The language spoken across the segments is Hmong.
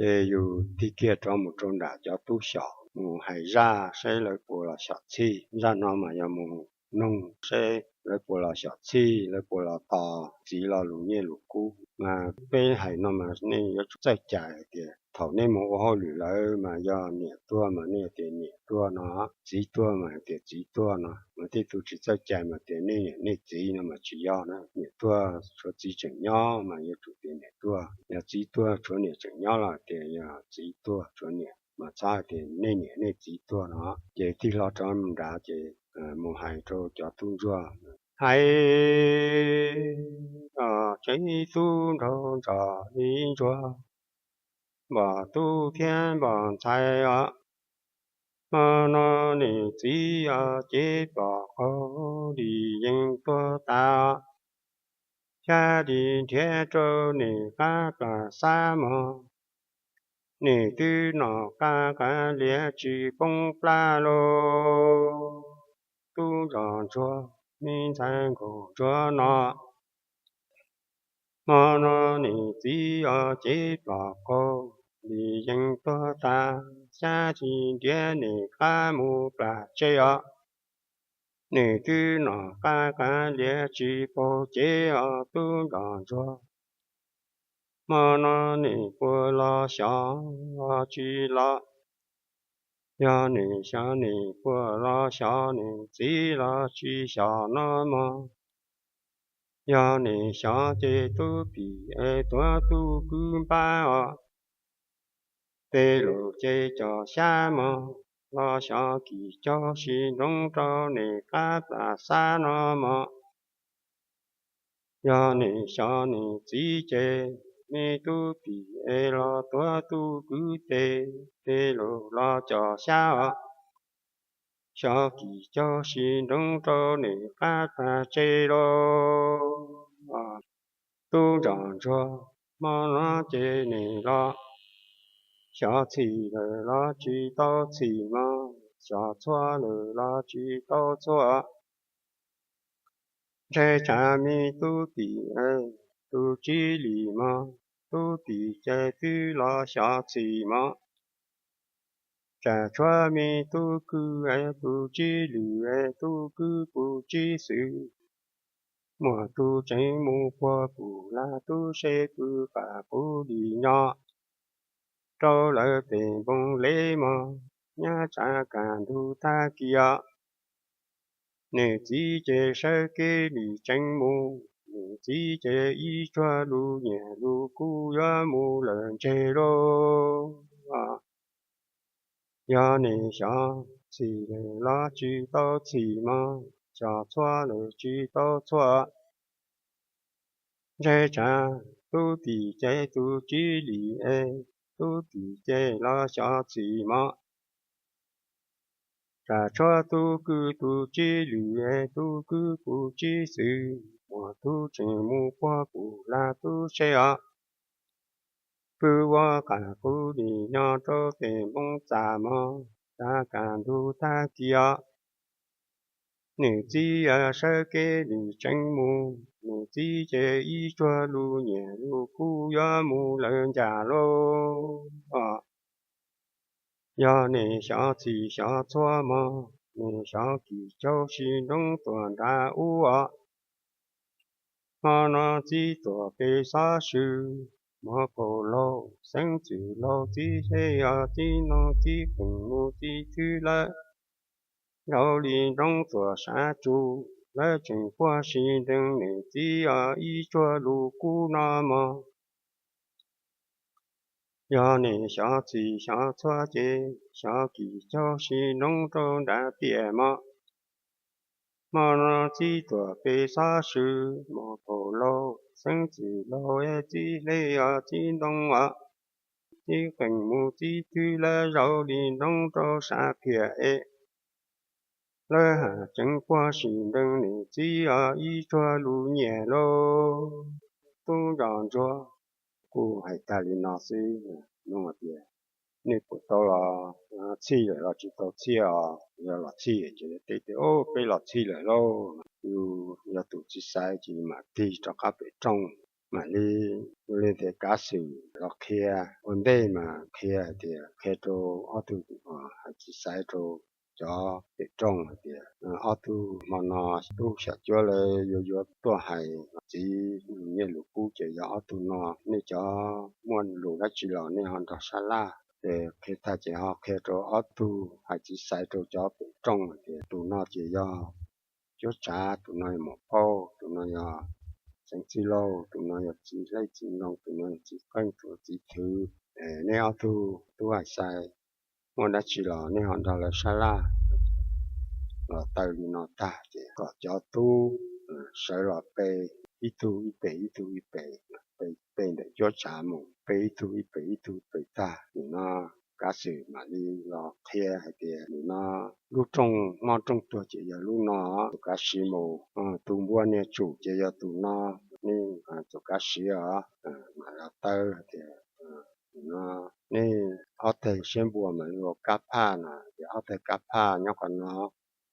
Ces yus tig kiag rov mus rau nram cov tub xyom mus hais zaj seb lawv puas los xyom txhij. Zaj no mas yog mus noog seb lawv puas los xyom txhij, lawv puas los tos txiv lo lus nyiaj lus kub. Mas peb hais no mas nej yuav tsum txawj cais hais tias thaum nej mus ua hauj lwm lawm mas yog niam tuag mas nej tias niam tuag no, txiv tuag mas hais tias txiv tuag no. Mas tej tug tsis txawj cais mas tias nej niam nej txiv no mas tsis yog na. Niam tuag tshuav txiv tseem nyob mas yuav tsum tias niam tuag, yog txiv tuag tshuav niam tseem nyob los tias yog txiv tuag tshuav niam, mas txhob hais tias nej niam nej txiv tuag no. Ces tig hlo rov mus nrad ces mus hais rau cov tub ntsuag, hais, tsev tub nraug ntsos li ntsuag, npom tub thiab npom ntxhais os. Hmo no niam txiv os cev pom qaug li yeej tuag tas os. Xyab li nrhiav rau niam qab plas xab mog, niam twb nom qab qab liav tsis poob plab lauj. Tub ntsos ntsuag me ntxhais nkaus ntsuag no, hmo no niam txiv os cev pom qaug li yeej tuag tas. Xyab li nrhiav niam qab mus plas tseg os, niam twb nom qab qab liav tsis paub cev os tub ntsos ntsuag. Hmo no niam puas los xyov tsis los, yog niam xyov niam puas los xyov niam txiv los tsis xyov no mog. Yog niam xyov ces tub tim es tuav tub kwv npab os. Tej lus ces cov xyab mog, los xyov kim caug sis nroo rau niam qab plas xab no mog. Yog niam xyov niam txiv ces me tub tim es los tuav tub kwv tes, tej lus los cov xyab os, xyov kim caug sis nroo rau niam qab plas tseg lauj. Tub ntsos ntsuag, hmo no ces niam los xyov txhim lawm los tsis tau txhim mog, xyov txhua lawm los tsis tau txhua. Ntshe tsam me tub tim es tus tsib lis mog, tub tim ces twb los xyov txhim mog. Tsam tshuav me tub kwv es tus tsib lwm es tub kwv puv tsib xwm, muaj tug tseem mus puag pum lag tub se pw qam qub li nyob rau lawv tes npoo lev mog, nyab tsav kam ntug tag kis os. Niam txiv ces sawv kev lim tseev mus, niam txiv ces ib tsuag lus nyiam lus kub yuav mus lawm ntseg lauj. Yog niam xyov txhim lawm los tsis tau txhim mog, xyov txhua lawm tsis tau txhua. Ntshe tsam tub tim ces tus tsib lis es tub tim ces los xyov txhim mog. Tsam tshuav tub kwv tus tsib lwm es tub kwv puv tsib xwm, muaj tub tseem mus puag pum lag tub se os, pw ua qam qub li nyob rau tes npoo txaj mog, tsav kam ntug tag kis os. Niam txiv sawv kev lim tseev mus, niam txiv ces ib tsuag lus nyiam lus kub yuav mus lawm ncas lauj. Yog niam xyov txhim xyov txhua mog, niam xyov kim caug sis nroo tuaj nram ub os. Hmo no txiv tuaj pem xov swm, muab kaum laug xeeb txwm laug txiv hle os txiv ntoo txiv qees mus txiv thwb lawm. Zaum li nroo tuaj sav tsuj, lawv tseem puag sis ntees niam txiv os ib tsuag lus kub no mog. Yog niam xyov txhim xyov txhua ces xyov kim caug sis nroo rau nram tiaj mog. Hmo no txiv tuaj pem xov swm, muab kaum laug xeeb txwm laug es txiv hle os txiv ntoo os, txiv qees mus txiv thwb lawm zaum li nroo rau sav phiaj es. Lawv haj tseem puag sim ntees niam txiv os ib tsuag lus nyiam lauj. Tub ntsos ntsuag, kuv hais tag li no xwb, nug tias nej puas tau los txhij lawm los tsis tau txhij os? Yog los txhij ces teb tias, Au, peb los txhij lawm lauj. Yus yog tus txiv xaiv ces mam tig rov qab pem rooj. mam li ua li tias kav xwm los qhia ua ntej mas qhia hais tias qhia rau ob tug hais txiv xaiv rau cov pem rooj hais tias ob tug hmo no tub xyom cuab lawv yuav yuav tuaj hais txiv lus nyiaj lus kub ces yog ob tug no. Nej cov muaj lus dab tsi los nej ho nrog sab laj. Ces qhia tag ces ho qhia rau ob tug hais txiv xaiv rau cov pem rooj hais tias tus no ces yog cuab tsav, tus no yog muam phauj, tus no yog xeev txwj lauj, tus no yog txiv hleb txiv ntoo, tus no yog txiv qeej, tus no txiv thwv. Nej ob tug tub hais xaiv muaj dab tsi los nej ho nrog lawv sab laj. Los taw li no tag ces kom cov tub sawv los pe ib tug ib pem ib tug ib pem, pe pe ntawm cuab tsav mus, pe ib tug ib pem ib tug ib pem tag. Nim no kav xwm mam li los qhia hais tias nim no lub rooj mob rooj tuag ces yog lub no, tus kav siv mus, tus npua niag tsum ces yog tus no. Nej tus kav siv os, mam los taw hais tias no nej ob teg siab npua mas ua kab phaj no ces ob teg kab phaj nyob qhov no,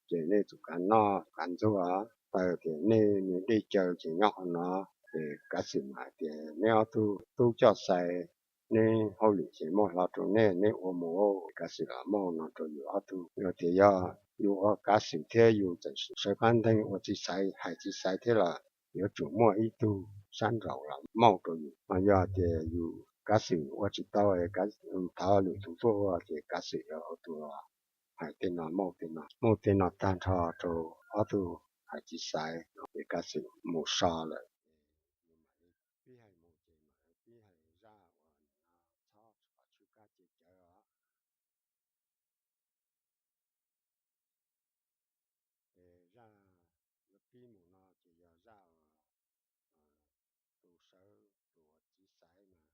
ces nej tus kav noj kav ntxuag, taw tias nej niag dej caw ces nyob qhov no. Ces kav xwm mam hais tias neb ob tug tub coj xaiv, neb hauj lwm ces muaj hlo rau nej, neb ua mus. Kav xwm los muaj no rau yus ob tug. Yog tias yog yus ua kav xwm thiab yus txawm sawv qab nteeg ua txiv xaiv hais txiv xaiv thiab los yuav tsum muaj ib tug sab nraud los muaj rau yus. Ho yog tias yus kav xwm ua tsis tau, thov lwm tus tuaj ua ces kav xwm yuav ua tus hais tej no muaj tej no, muaj tej no tag nrho rau ob tug hais txiv xaiv no ces kav xwm mus so lawm. Pib hais mus ces mam pib hais zaj uas nim no txhob kom tshwj kab cia cawv os. Ces zaj yuav pib mus no ces yog zaj uas tus sawv, tus uas txiv xaiv mas,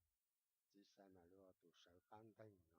txiv xaiv mas li ua tus sawv qab nteeg.